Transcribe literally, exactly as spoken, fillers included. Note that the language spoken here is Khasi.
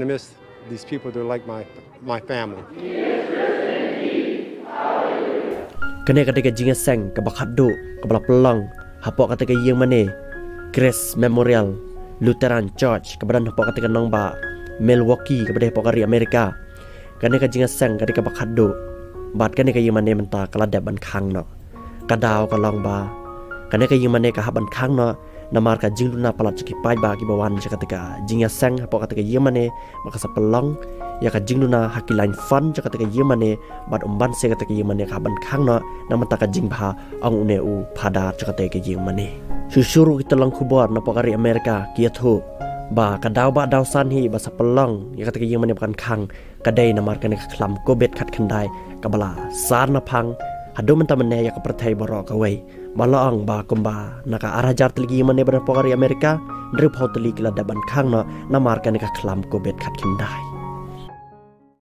I miss these people. They're like my my family. Kane ka dei ka jingïaseng kaba khatduh kaba la pynlong hapoh kata ka ïingmane Christ Memorial Lutheran Church kaba don hapoh kata ka nongbah Milwaukee kaba dei hapoh ka ri Amerika. Kane ka jingïaseng ka dei kaba khatduh bad kane ka ïingmane mynta ka la dep ban khang noh. Ka daw ka long ba kane ka ïingmane ka hap ban khang noh namar ka jingduna palat jong ki paidbah kiba wan sha kata ka jingïaseng hapoh kata ka ïingmane ba ka sa pynlong ïa ka jingduna ha ki line fund jong kata ka ïingmane bad ym ban se kata ka ïingmane ka hap ban khang noh na mynta ka jingbha, ong une u phadar jong kata ka ïingmane. Shuh shuh ruh kita long khubor napoh ka ri Amerika ki ïathuh ba ka daw ba daw san hi ba sa pynlong ïa kata ka ïingmane ba kan khang ka dei namar kane ka khlam covid khatkhyndai kaba la sar na phang haduh mynta mynne ïa ka pyrthei baroh kawei. Ba la ong ba kumba na ka ar hajar tylli ki ïingmane ba napoh ka ri Amerika, hynriewphew tylli ki la dep ban khang noh namar kane ka khlam covid khatkhyndai.